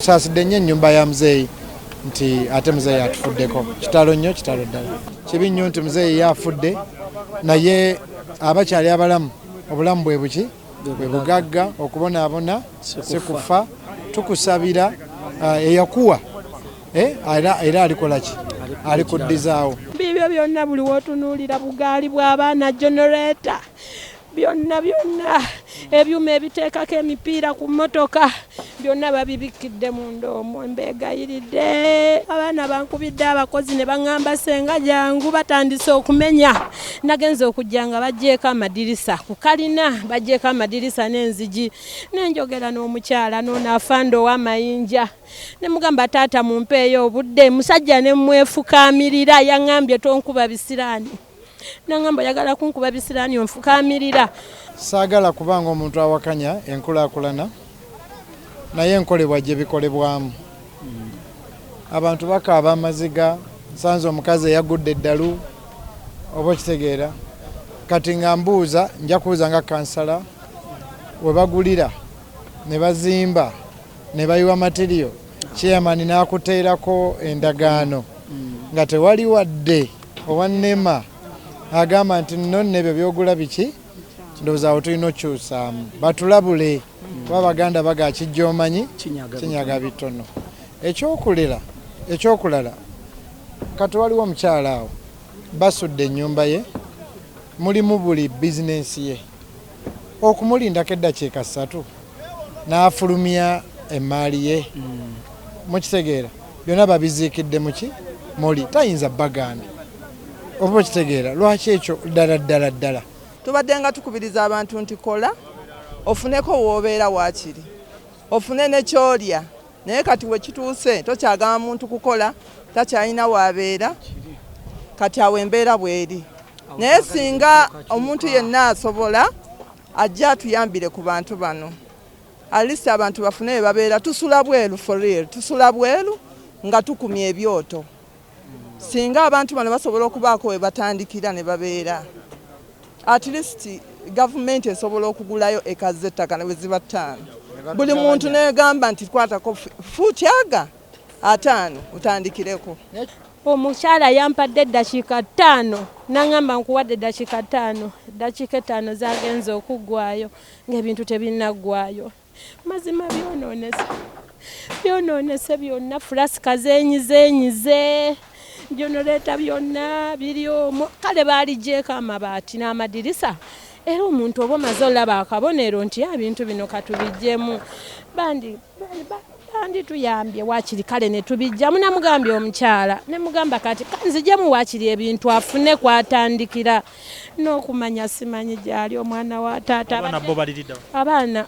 Tusaasidde nnyo ennyumba ya muzeeyi nti ate muzeeyi atufuddeko. Kitalo nnyo, kitalo ddala. Kibi nnyo nti muzeeyi ye afudde, naye abakyali abalamu obulamu bwe buki bwe bugagga, okubonaabona si kufa. Tukusabira eyakuwa era alikola ki, alikuddizaawo. Bibyo byonna buli w'otunuulira bugaali bw'abaana, generator, byonna byonna, ebyuma ebiteekako emipiira ku mmotoka byonna babibikkidde munda omwo. Mbeegayiridde, abaana bankubidde abakozi ne baŋŋamba, "Senga, jangu, batandise okumenya." Nagenze okujja nga baggyeeko amadirisa ku kalina, baggyeeko amadirisa n'enzigi. Nenjogera n'omukyala n'ono afande ow'amayinja ne mugamba, "Taata, mumpeeyo obudde." Musajja ne mwefukamirira, yaŋŋambye, "Tonkuba bisiraani." Naŋŋamba, "Oyagala kunkuba bisiraani onfukaamirira?" Saagala kubanga omuntu awakanya enkulaakulana, naye enkolebwa gye bikolebwamu. Abantu bakaaba amaziga. Nsanze omukazi eyagudde eddalu, oba okitegeera. Kati nga mbuuza, nja kubuuza nga kansala, we bagulira ne bazimba ne bayiwa material, chairman n'akuteerako endagaano nga tewali wadde owa NEMA agamba nti nno nno ebyo byogula biki. Ndowooza awo tulina okukyusaamu, batulabule, kuba Baganda baga kijja omanyi kinyaga bitono. Ekyokulala, kati waliwo omukyala awo basudde ennyumba ye, mulimu buli bizinensi ye. Okumulindako eddakiika 3 n'afulumya emaali ye, mukitegeera, byonna babiziikidde muki muli, tayinza bagaana, oba okitegeera. Lwaki ekyo ddala ddala ddala? Tubadde nga tukubiriza abantu nti kola ofuneko w'obeera, waakiri ofune ne kyolya, naye kati we kituuse tokyagamba muntu kukola, takyalina waabeera. Kati awo embeera bw'eri, naye singa omuntu yenna asobola ajja atuyambire ku bantu bano, at least abantu bafune we babeera. Tusula bweru, for real, tusula bweru nga tukumya ebyoto. Singa abantu bano basobola okubaako we batandikira ne babeera, at least gavumenti esobola okugulayo eka z'ettaka ne bwe ziba 5, buli muntu negamba nti kwatako fuuti aga 50 otandikireko. Omukyala yampadde eddakiika 5, naŋŋamba, "Nkuwadde eddakiika 5." Eddakiika 5 zagenze okuggwayo ng'ebintu tebinnaggwayo. Mazima byonoonese, byonoonese byonna. Fulasika zenyizenyize, generator byonna biri omwo. Kale baaligyeko amabaati n'amadirisa, era omuntu oba omaze olaba akabonero nti ebintu bino katubiggyemu. Bandi bandituyambye waakiri, kale ne tubijjamu. Namugambye omukyala, ne mugamba, "Kati kanzijjemu waakiri ebintu afune kwatandikira." N'okumanya simanyi gyali omwana wa taata. Abaana bo baliridda? Abaana,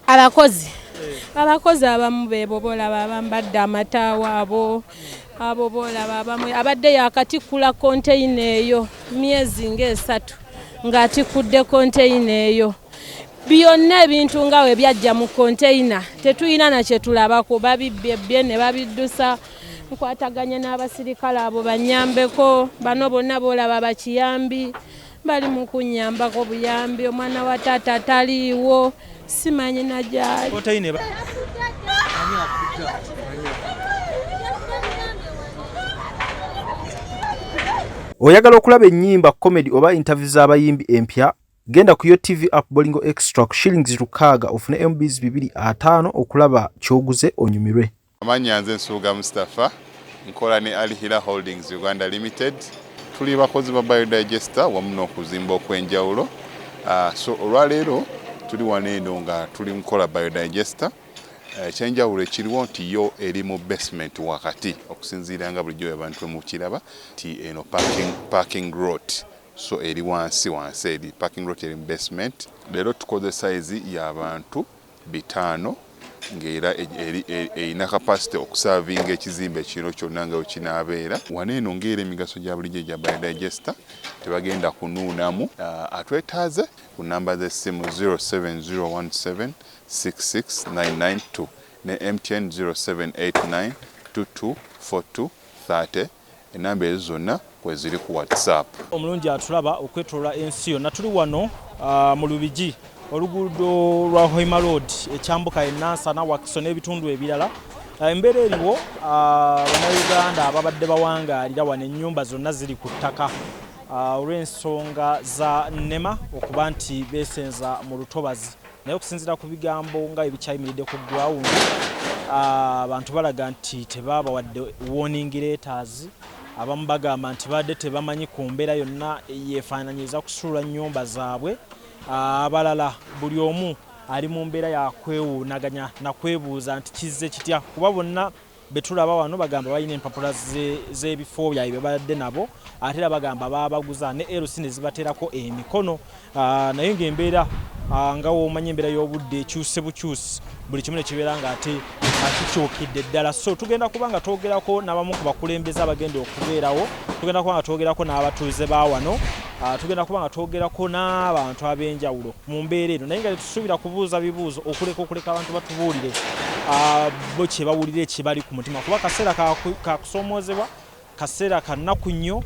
abakozi abamu beebo boolaba abambadde amataawo, abo boolaba. Abamu abadde yakatikkula konteyina eyo myezi ng'esatu ng'atikkudde konteyina eyo. Byonna ebintu nga we byajja mu konteyina, tetulina na kye tulabako. Babibbye bbye ne babiddusa. Nkwataganye n'abasirikale abo banyambeko. Bano bonna boolaba bakiyambi bali mu kunnyambako buyambi. Omwana wa taata taliiwo, simanyi na gyali. Konteyina eba Oyagala okulaba ennyimba, comedy oba interview z'abayimbi empya? Genda ku Yo TV app, Bolingo Extra ku shillings 600 ofune MBs 250 okulaba ky'oguze onyumirwe. Amannya nze Nsubuga Mustapha, nkola ne Al Hila Holdings Uganda Limited. Tuli bakozi ba biodigester wamu n'okuzimba okw'enjawulo. So olwaleero tuli wano eno nga tuli mukola biodigester. Ekyenjawulo ekiriwo nti yo eri mu basement wakati, okusinziira nga bulijjo abantu bwe mukiraba nti eno parking lot, so eri wansi wansi, eri parking lot, eri mu basement. Leero tukoze size y'abantu 500, ng'era erina capacity okuservinga ekizimbe kino kyonna nga wekinaabeera. Wano eno ng'era emigaso gya bulijjo egya biodigester, tebagenda kunuunamu. Atwetaaze ku namba z'essimu 07017 66992 ne MTN 0789 2242 30. Enamba ezo zonna kweziri ku WhatsApp. Omulungi atulaba okwetoola ensi yonna, tuli wano mu Lubigi. Oluguudo lwa Hoima Road ekyambuka e Nansana, Wakiso n'ebitundu ebirala. Embeera eriwo, Bannayuganda ababadde bawangaalira wano ennyumba zonna ziri ku ttaka olw'ensonga za NEMA okuba nti beesenza mu lutobazi. Naye okusinziira ku bigambo nga ebikyayimiridde ku ground, abantu balaga nti tebabawadde warning letters. Abamu bagamba nti babadde tebamanyi ku mbeera yonna yeefaananyiriza kusuula nnyumba zaabwe. Abalala buli omu ali mu mbeera ya kwewuunaganya na kwebuuza nti kizze kitya, kuba bonna be tulaba wano bagamba balina empapula z'ebifo byabwe bye babadde nabo, ate era bagamba baabaguza ne LC ne zibateerako emikono. Naye ng'embeera nga w'omanyi embeera y'obudde ekyuse bukyusi, buli kimu ne kibeera ng'ate kikyukidde ddala. So tugenda kuba nga twogerako n'abamu ku bakulembeze abagenda okubeerawo, tugenda kuba nga twogerako n'abatuuze ba wano, tugenda kuba nga twogerako n'abantu ab'enjawulo mu mbeera eno, naye nga tetusuubira kubuuza bibuuzo okuleka abantu batubuulire bo kye bawulira ekibali ku mutima, kuba kaseera ka kusoomoozebwa, kaseera ka nnaku nnyo.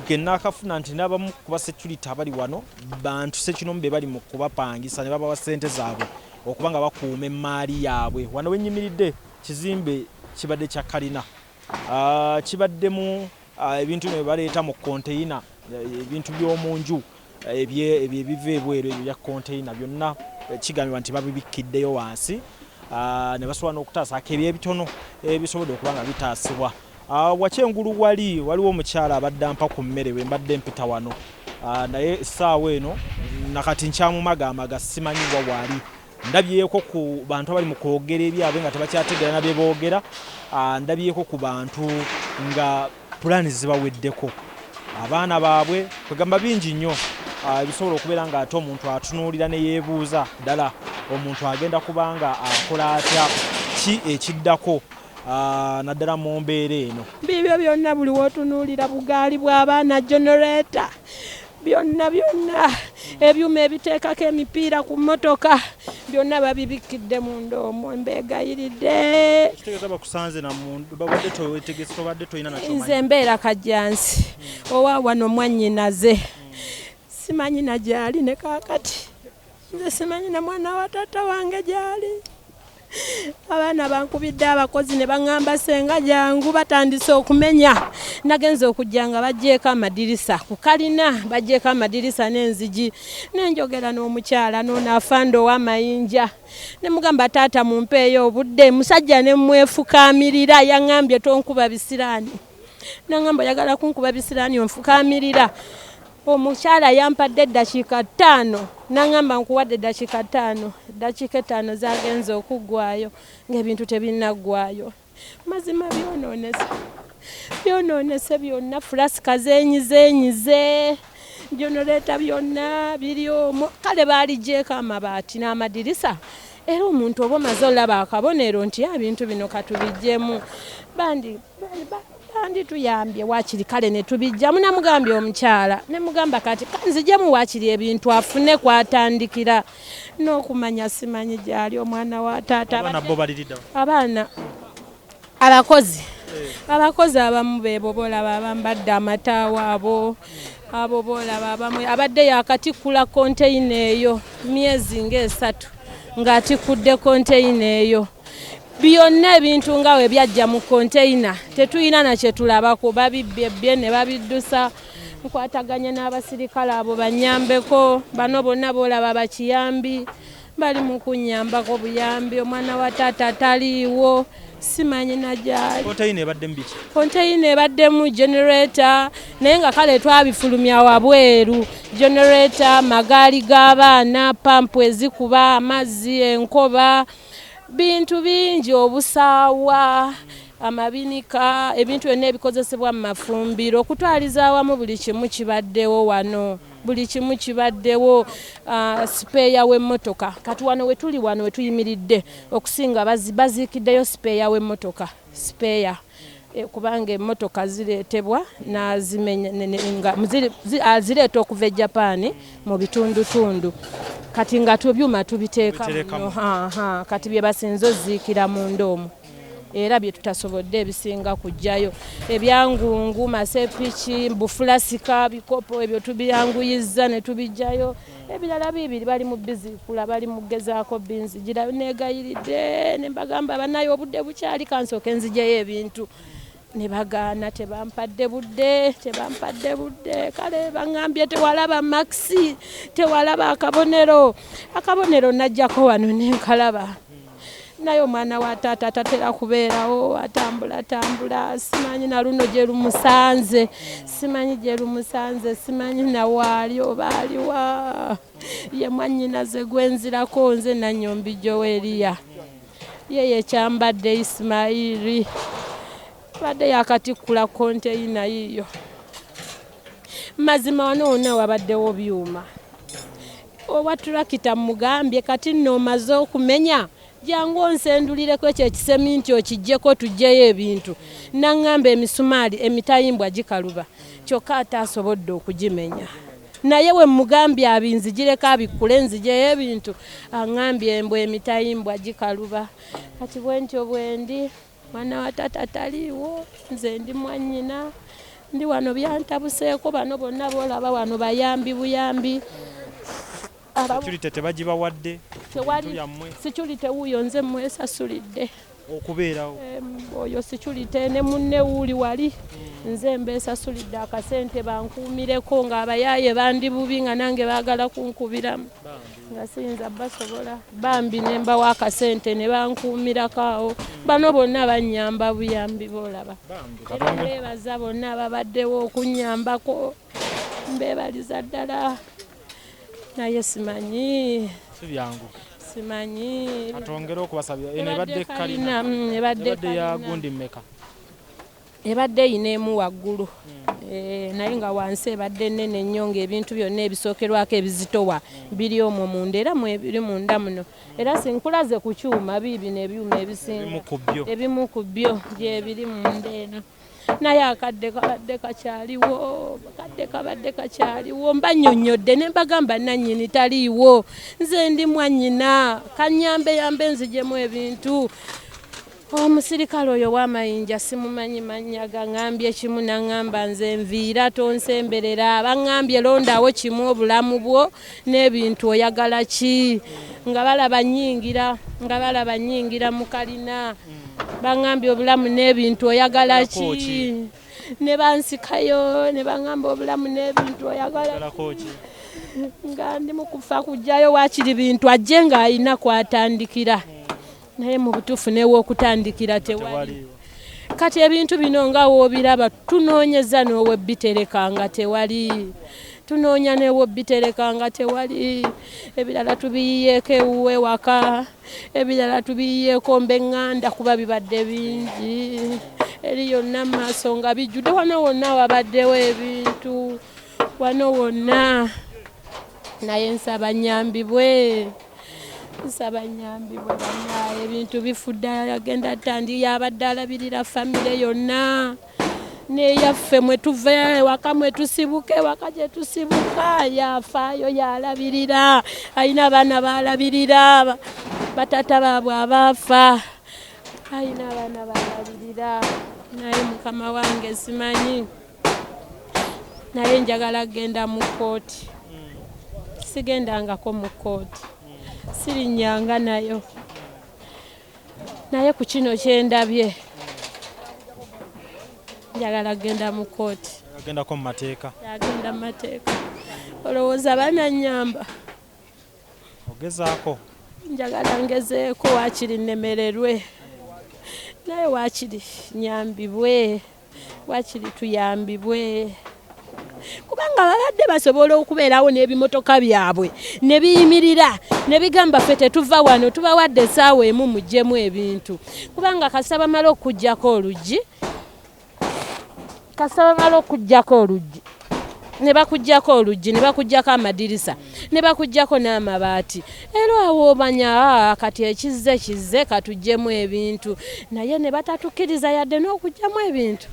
Ge naakafuna nti n'abamu ku ba security abali wano bantu ssekinomu be bali mu kubapangisa ne babawa ssente zaabwe okuba nga bakuuma emmaali yaabwe. Wano we nnyimiridde kizimbe kibadde kya kalina, kibaddemu ebintu bino bye baleeta mu konteyina, ebintu by'omu nju ebyo ebiva ebweru ebyo bya konteyina byonna kigambibwa nti babibikkiddeyo wansi ne basobola n'okutaasa ako eby'ebitono ebisobodde okuba nga bitaasibwa. Wakyengulu wali waliwo omukyala abadde ampa ku mmere bwe mbadde mpita wano, naye essaawa eno nakati nkyamumagaamaga simanyi wa waali. Ndabyeko ku bantu abali mu kwogera ebyabwe nga tebakyategeera na bye boogera. Ndabyeko ku bantu nga pulaani zibaweddeko, abaana baabwe, kwegamba bingi nnyo ebisobola okubeera ng'ate omuntu atunuulira ne yeebuuza ddala omuntu agenda kuba nga akola atya, ki ekiddako, naddala mu mbeera eno. Bibyo byonna buli w'otunuulira bugaali bw'abaana, generator, byonna byonna, ebyuma ebiteekako emipiira ku mmotoka byonna babibikkidde munda omwo. Mbeegayiridde. Kitegeeza bakusanze na muntu babadde towetegese, tobadde tolina nakyo. Nze mbeera Kajjansi, owa wano mwannyinaze, simanyi na gy'ali ne kaakati. Nze simanyi na mwana wa taata wange gy'ali. Abaana bankubidde abakozi ne baŋŋamba senga jangu, batandise okumenya. Nagenze okujja nga baggyeeko amadirisa ku kalina, baggyeeko amadirisa n'enzigi. Ne njogera n'omukyala n'ono afande ow'amayinja, ne mugamba taata mumpeeyo obudde. Musajja ne mwefukamirira, yaŋŋambye tonkuba bisiraani, naŋŋamba oyagala kunkuba bisiraani onfukaamirira. Omukyala yampadde eddakiika 5, naŋŋamba nkuwadde eddakiika 5. Eddakiika 5 zagenze okuggwayo ng'ebintu tebinnaggwayo. Mazima byonoonese, byonoonese byonna, fulasika zenyizenyize, generator byonna biri omwo. Kale baaligyeko amabaati n'amadirisa, era omuntu oba omaze olaba akabonero nti ebintu bino katubiggyemu, bandi bandituyambye waakiri kale ne tubijjamu. Namugambye omukyala ne mugamba kati kanzijjemu waakiri ebintu afune kwatandikira n'okumanya simanyi gy'ali omwana wa taata. Abaana bo baliridda? Abaana abakozi abamu beebo boolaba abambadde amataawo, abo boolaba abamu abadde yakatikkula konteyina eyo myezi ng'esatu ng'atikkudde konteyina eyo. Byonna ebintu nga we byajja mu konteyina tetulina na kye tulabako, babibbye ne babiddusa. Nkwataganye n'abasirikale abo bannyambeko, bano bonna boolaba bakiyambi bali mu kunnyambako buyambi. Omwana wa taata taliiwo, simanyi na gy'ali. Konteyina ebaddemu biki? Konteyina ebaddemu generator, naye nga kale twabifulumya wabweru. Generator, magaali g'abaana, pampu ezikuba amazzi, enkoba, bintu bingi, obusaawa, amabinika, ebintu byonna ebikozesebwa mu mafumbiro. Okutwaliza awamu buli kimu kibaddewo wano, buli kimu kibaddewo. Sipeeya w'emmotoka, kati wano we tuli, wano we tuyimiridde okusinga baziikiddeyo sipeeya w'emmotoka, sipeeya, kubanga emmotoka zireetebwa n'azimenya nga azireeta okuva e Japan mu bitundutundu, kati nga tubyuma tubiteeka Tubitereka muno. Kati bye basinze oziikira munda omwo. Era bye tutasobodde ebisinga kuggyayo ebyangungu, masepiki, bufulasika, bikopo, ebyo tubiyanguyizza ne tubiggyayo. Ebirala bibiri bali mu biziikula, bali mu kugezaako binzigira. Neegayiridde ne mbagamba, bannaye obudde bukyali, kansooke nzigyeyo ebintu. Ne bagaana, tebampadde budde, tebampadde budde. Kale baŋŋambye tewalaba maxi, tewalaba akabonero. Akabonero najjako wano nenkalaba, naye omwana wa taata tatera kubeerawo, atambula tambula, simanyi na luno gye lumusanze, simanyi gye lumusanze, simanyi nawaali oba aliwa. Ye mwannyinaze gwenzirako nze Nanyombi Joweria, ye yekyambadde Isimairi, badde yakatikkula konteyina yiyo. Mazima wano wonna wabaddewo byuma. Owa turakita mugambye, kati nno omaze okumenya, jangu onsendulireko ekyo ekiseminti okiggyeko tuggyeyo ebintu. Naŋŋamba emisumaali emitayimbwa gikaluba, kyokka ate asobodde okugimenya. Naye we mugambye abinzigireko abikkule nzigyeyo ebintu, aŋŋambye embwa emitayimbwa gikaluba. Kati bwentyo bwendi, mwana wa taata taliiwo, nze ndi mwannyina, ndi wano byantabuseeko. Bano bonna boolaba wano bayambi buyambi. Security tebagibawadde? Tewali security wuuyo, nze mwesasulidde okubeerawo. Oyo security ne munne wuuli wali, nze mbeesasulidde akasente bankuumireko, ng'abayaaye bandi bubi, nga nange baagala kunkubiramu nga siyinza basobola. Bambi ne mbawa akasente ne bankuumirako awo. Bano bonna bannyamba buyambi boolaba. Era mbeebaza bonna ababaddewo okunnyambako, mbeebaliza ddala, naye simanyi. Si byangu. Simanyi. Katwongere okubasabira. Eno ebadde kalina, ebadde ebadde ya gundi mmeka? Ebadde eyina emu waggulu, naye nga wansi ebadde nnene nnyo, ng'ebintu byonna ebisookerwako ebizitowa biri omwo munda, era mwebiri munda muno. Era sinkulaze ku kyuma, biibino ebyuma ebisinga, ebimu ku byo gyebiri munda eno. Naye akadde kabadde kakyaliwo, akadde kabadde kakyaliwo. Mba nnyonnyodde ne mbagamba nannyini taliiwo, nze ndi mwannyina, kanyambe yambe nzigyemu ebintu. Omusirikale oyo w'amayinja simumanyi mannya, gaŋŋambye kimu, naŋŋamba nze nviira tonsemberera. Baŋŋambye londawo kimu, obulamu bwo n'ebintu, oyagala ki? Nga balaba nnyingira, nga balaba nnyingira mu kalina, baŋŋambye obulamu n'ebintu oyagala ki? Ne bansikayo ne baŋŋamba obulamu n'ebintu oyagala ki? Nga ndi mu kufa kujjayo waakiri bintu, ajje ng'alina kwatandikira, naye mu butuufu newookutandikira tewali. Kati ebintu bino nga woobiraba, tunoonyeza n'owebitereka nga tewali, tunoonya newobitereka nga tewali. Ebirala tubiyiyeeko ewuwe waka, ebirala tubiyiyeeko mbeŋŋanda, kuba bibadde bingi eri yonna mu maaso nga bijjudde. Wano wonna wabaddewo ebintu, wano wonna. Naye nsaba nnyambibwe, nsaba nnyambibwe bannaye, ebintu bifudde. Agenda tandi yabadde alabirira famire yonna neyaffe, mwe tuva ewaka, mwe tusibuka, ewaka gye tusibuka. Yafaayo, yalabirira, alina abaana balabirira, batata baabwe abaafa, alina abaana balabirira. Naye mukama wange simanyi, naye njagala kugenda mu kkooti. Sigendangako mu kkooti, sirinnyanga nayo, naye ku kino kyendabye njagala kugenda mu kkooti. Agendako mu mateeka. Agenda mu mateeka, olowooza banannyamba? Ogezaako. Njagala ngezeeko, waakiri nnemererwe, naye waakiri nyambibwe, waakiri tuyambibwe, kubanga babadde basobola okubeerawo n'ebimotoka byabwe ne biyimirira ne bigamba ffe tetuva wano, tubawadde essaawa emu muggyemu ebintu. Kubanga kasita bamala okuggyako oluggi, kasita bamala okuggyako oluggi, ne bakuggyako oluggi, ne bakuggyako amadirisa, ne bakuggyako n'amabaati, era awo omanya kati ekizze kizze, katuggyemu ebintu. Naye ne batatukkiriza yadde n'okugyamu ebintu.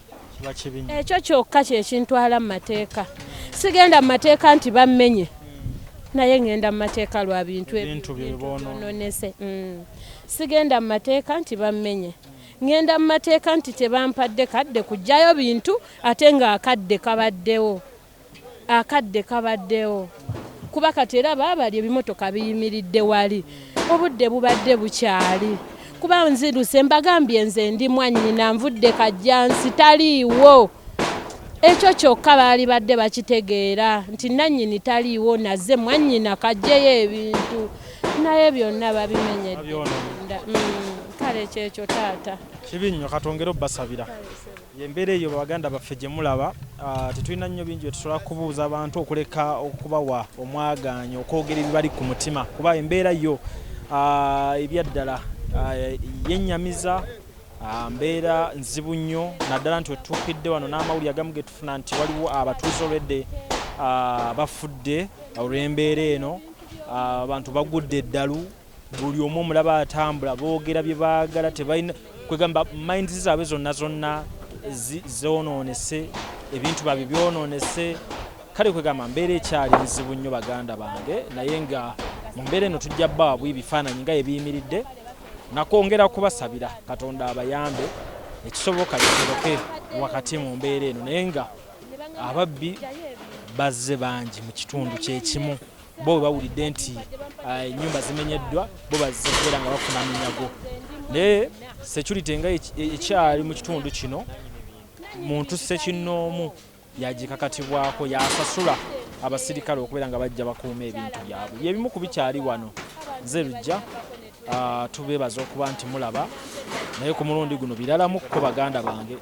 Ekyo kyokka kyekintwala mu mateeka. Sigenda mu mateeka nti bammenye, naye ŋŋenda mu mateeka lwa bintu byononese. Sigenda mu mateeka nti bammenye, Ŋŋenda mu mateeka nti tebampadde kadde kuggyayo bintu ate ng'akadde kabaddewo. Akadde kabaddewo. Kuba kati era baabali ebimotoka biyimiridde wali. Obudde bubadde bukyali. Kuba nziruse mbagambye nze ndi mwannyina nvudde Kajjansi taliiwo. Ekyo kyokka baali badde bakitegeera nti nannyini taliiwo nazze mwannyina kaggyeyo ebintu. Naye byonna babimenyedde munda. Kale kyekyo taata. Kibi nnyo katwongere obbasabira. Embeera eyo baganda baffe gye mulaba tetulina nnyo bingi bye tusobola kubuuza abantu okuleka okubawa omwagaanya okwogera ebibali ku mutima kuba embeera yo ebyaddala yennyamiza mbeera nzibu nnyo naddala nti wetutuukidde wano n'amawulire agamu ge tufuna nti waliwo abatuuze olwedde bafudde olw'embeera eno abantu bagudde eddalu buli omu omulaba atambula boogera bye baagala tebalina kwegamba minds zaabwe zonna zonna zoonoonese ebintu baabwe byonoonese kale kwegamba mbeera ekyali nzibu nnyo baganda bange naye nga mu mbeera eno tujja baabwe ebifaananyi nga ebiyimiridde nakwongera kubasabira Katonda abayambe ekisoboka kisoboke wakati mu mbeera eno naye nga ababbi bazze bangi mu kitundu kyekimu bo bwe bawulidde nti ennyumba zimenyeddwa bo bazze kubeera nga bafuna minyago naye security nga ekyali mu kitundu kino muntu ssekinnoomu yagikakatibwako yasasula abasirikale okubeera nga bajja bakuuma ebintu byabwe byebimu ku bikyali wano nze Lujja tubeebaza okuba nti mulaba naye ku mulundi guno biralamukko baganda bange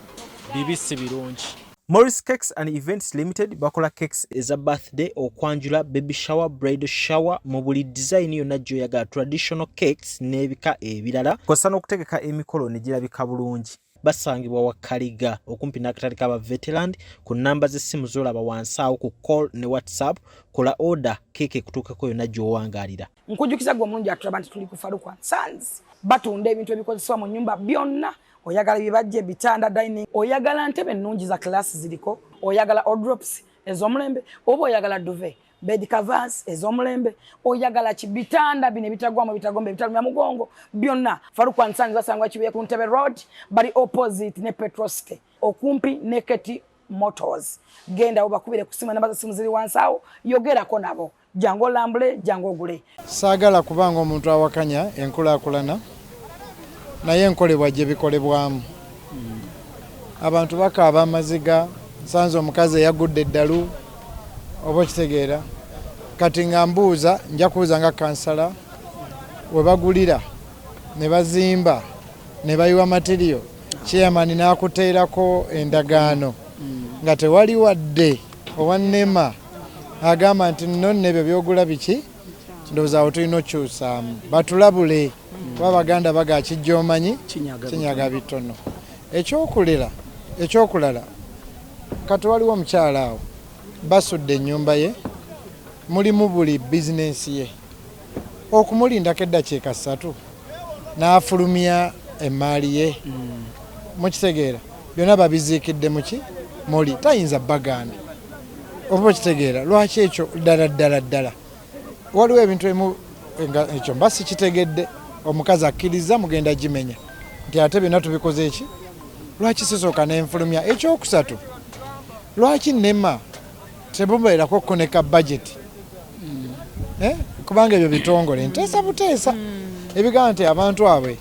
bibi si birungi. Morris Cakes and Events Limited bakola cakes eza birthday, okwanjula, baby shower, bridal shower mu buli design yonna gy'oyagala, traditional cakes n'ebika ebirala. Kw'ossa n'okutegeka emikolo ne girabika bulungi. Basangibwa Wakaliga okumpi n'akatale k'aba Veteland ku nnamba z'essimu z'olaba wansi awo ku call ne WhatsApp. Kola order keeki ekutuukeko yonna gy'owangaalira. Nkujjukiza gwe omulungi atulaba nti tuli ku Farouk and Sons, batunda ebintu ebikozesebwa mu nnyumba byonna. Oyagala ebibajje, bitanda, dining, oyagala ntebe ennungi za class ziriko, oyagala wardrobes ez'omulembe, oba oyagala duvet, bed covers ez'omulembe, oyagala ki, bitanda bino ebitagwamu, ebitagomba, ebitalumya mugongo, byonna Farouk and Sons. Basangwa Kibuye ku Ntebe Road, bali opposite ne Petrol City, okumpi ne Keti Motors. Genda obakubire ku simu, enamba z'essimu ziri wansi awo, yogerako nabo, jangu olambule, jangu ogule. Saagala kubanga omuntu awakanya enkulaakulana naye enkolebwa gye bikolebwamu. Abantu bakaaba amaziga, nsanze omukazi eyagudde eddalu oba okitegeera. Kati nga mbuuza, nja kubuuza nga kansala, we bagulira ne bazimba ne bayiwa material, chairman n'akuteerako endagaano nga tewali wadde owa NEMA agamba nti nno nno ebyo byogula biki. Ndowooza awo tulina okukyusaamu, batulabule kuba baganda baga kijja omanyi kinyaga bitono. Ekyokulera ekyokulala, kati waliwo omukyala awo basudde ennyumba ye, mulimu buli bizinensi ye, okumulindako eddakiika 3 n'afulumya emaali ye, mukitegeera byonna babiziikidde muki muli tayinza bagaana oba okitegeera. Lwaki ekyo ddala ddala ddala waliwo ebintu ebimu nga ekyo mba sikitegedde. Omukazi akkiriza mugenda gimenya nti ate byonna tubikoze eki, lwaki sisooka nenfulumya? Ekyokusatu, lwaki NEMA tebubeerako ko ne ka budget? Kubanga ebyo bitongole nteesa buteesa ebigamba nti abantu abwe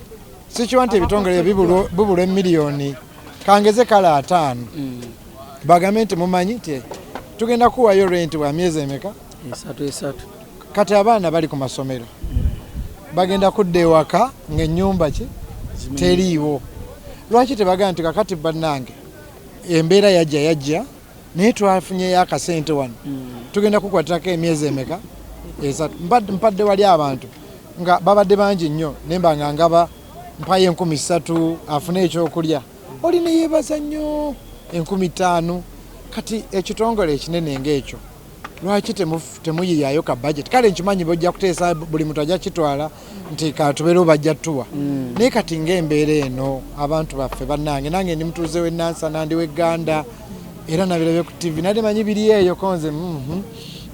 sikiwa nti ebitongole ebyo bibulwa emiliyoni kangeze kale 50, bagambe nti mumanyi nti tugenda kuwayo rent bwa myezi emeka? 3 3. Kati abaana bali ku masomero bagenda kudda ewaka ng'ennyumba ki teriiwo. Lwaki tebagamba nti kakati bannange embeera yajja yajja naye twafunyeyo akasente wano, tugenda kukwatirako emyezi emeka? 3. Mpadde wali abantu nga babadde bangi nnyo nemba nga ngaba mpayo 3000 afune ekyokulya, oli neyeebaza nnyo 5000. Kati ekitongole ekinene ng'ekyo lwaki temuyiyayo ka budget? Kale nkimanyi bojja kuteesa, buli muntu ajja kitwala nti katubeerewo bajja tuwa, naye kati ng'embeera eno abantu baffe bannange, nange ndi mutuuze w'e Nansana, ndi w'egganda era nabirabye ku TV nadde manyi biri eyo konze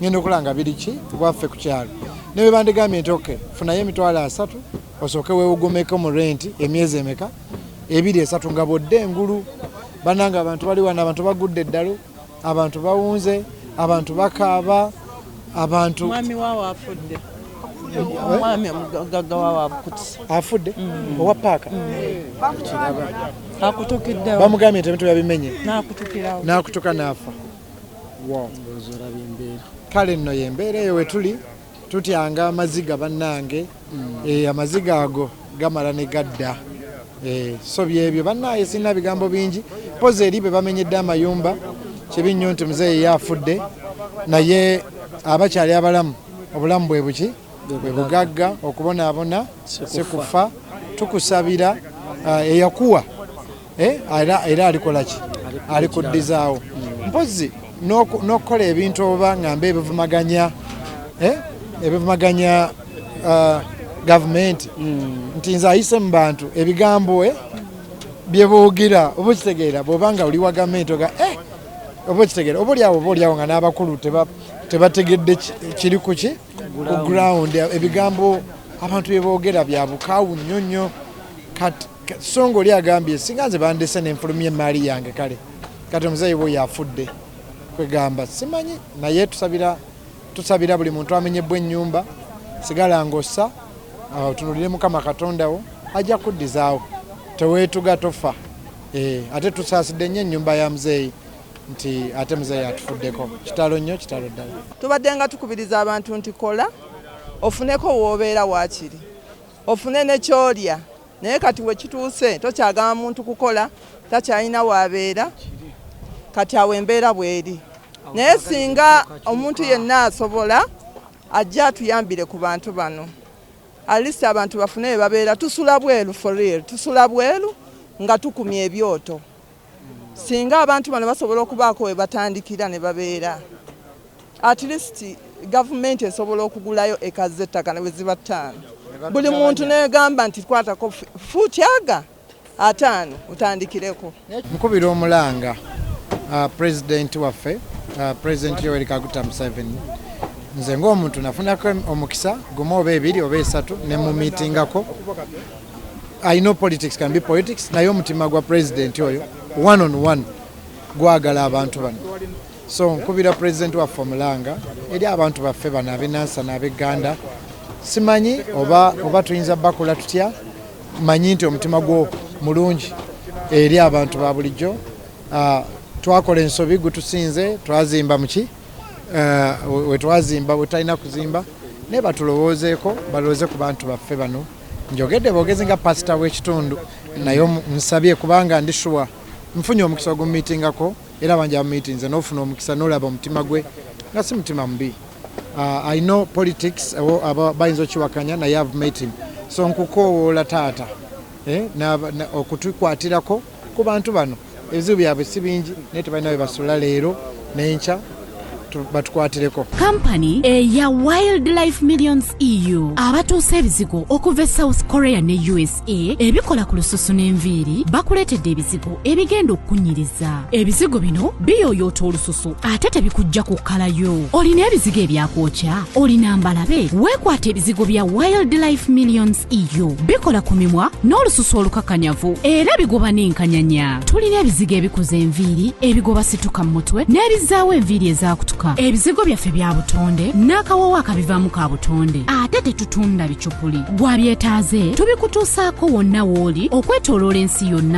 ngenda okulaba nga biri ki waffe ku kyalo. Ne bwe bandigambye nti okay, funayo 300,000 osooke weewugumeko mu renti emyezi emeka. Ebiri esatu nga bwodde engulu. Banange, abantu bali wano, abantu bagudde eddalu, abantu bawunze, abantu bakaaba, abantu Mwami waawe afudde, omwami omugagga waawe abukutise. Afudde owa paaka. Akutukiddewo. Bamugambye nti ebintu byabimenye. N'akutukirawo. N'akutuka n'afa. Wow. Olaba embeera. Kale nno yembeera eyo wetuli, tutyanga amaziga bannange. Amaziga ago gamala ne gadda. So byebyo bannaye, sirina bigambo bingi. Pozi eri be bamenyedde amayumba, kibi nnyo nti muzeeyi ye afudde, naye abakyali abalamu, obulamu bwe buki? Bwe bugagga. Okubonaabona si kufa. Tukusabira eyakuwa era alikola ki? Alikuddizaawo. Mpozi n'okukola ebintu oba ngambe ebivumaganya gavumenti, nti nze ayise mu bantu ebigambo bye boogira, oba okitegeera, bw'oba nga oli wa gavumenti oga oba okitegeera, oba oliawo nga n'abakulu tebategedde kiri ku ki ku ground. Ebigambo abantu bye boogera bya bukaawu nnyo nnyo. Kati so nga oli agambye, singa nze bandese nenfulumya emaali yange. Kale kati omuzeeyi bwe afudde, kwegamba simanyi, naye tusabira buli muntu amenyebbwa ennyumba, sigala ng'ossa, otunulire Mukama Katonda wo, ajja kuddizaawo. Teweetuga, tofa. Ate tusaasidde nnyo ennyumba ya muzeeyi, nti ate muzeeyi atufuddeko. Kitalo nnyo, kitalo ddala. Tubadde nga tukubiriza abantu nti kola ofuneko w'obeera, waakiri ofune ne kyolya, naye kati we kituuse tokyagamba muntu kukola, takyalina waabeera. Kati awo embeera bw'eri, naye singa omuntu yenna asobola ajja atuyambire ku bantu bano, at least abantu bafune we babeera. Tusula bweru, for real, tusula bweru nga tukumya ebyoto. Singa abantu bano basobola okubaako we batandikira ne babeera, at least gavumenti esobola okugulayo eka z'ettaka ne bwe ziba 5, buli muntu negamba nti kwatako fuuti aga 50 otandikireko. Nkubira omulanga pulezidenti waffe, President Yoweri Kaguta Museveni. Nze ng'omuntu nafunako omukisa gumu oba ebiri oba esatu ne mu miitingako. I know politics can be politics, naye omutima gwa president oyo one on one gwagala abantu bano. So nkubira president waffe omulanga eri abantu baffe bano ab'enansana, ab'egganda. Simanyi oba tuyinza bakola tutya. Manyi nti omutima gwo mulungi eri abantu ba bulijjo. Twakola ensobi, gutusinze, twazimba muki wetwazimba wetalina kuzimba, naye batulowoozeeko, balowooze ku bantu baffe bano. Njogedde boogezi nga pasita w'ekitundu, naye nsabye kubanga ndi sure nfunye omukisa ogumiitingako, era bangi amumiitinze n'ofuna omukisa n'olaba omutima gwe nga si mutima mubi. I know politics bayinza okiwakanya, naye I've met him. So nkukoowoola taata, okutukwatirako ku bantu bano. Ebizibu byabwe si bingi, naye tebalina bwe basula leero n'enkya. Batukwatireko. Kampani eya Wildlife Millions EU abatuusa ebizigo okuva e South Korea ne USA ebikola ku lususu n'enviiri bakuleetedde ebizigo ebigenda okukunyiriza. Ebizigo bino biyooyoota olususu ate tebikujja kukkalayo. Olina ebizigo ebyakwokya, olina mbalabe, weekwata ebizigo bya Wildlife Millions EU. Bikola ku mimwa n'olususu olukakanyavu era bigoba n'enkanyanya. Tulina ebizigo ebikuza enviiri, ebigoba situka mu mutwe n'ebizaawo enviiri ezaakutuka. Ebizigo byaffe bya butonde n'akawoowo akabivaamu ka butonde, ate tetutunda bicupuli. Gwabyetaaze tubikutuusaako wonna w'oli okwetooloola ensi yonna.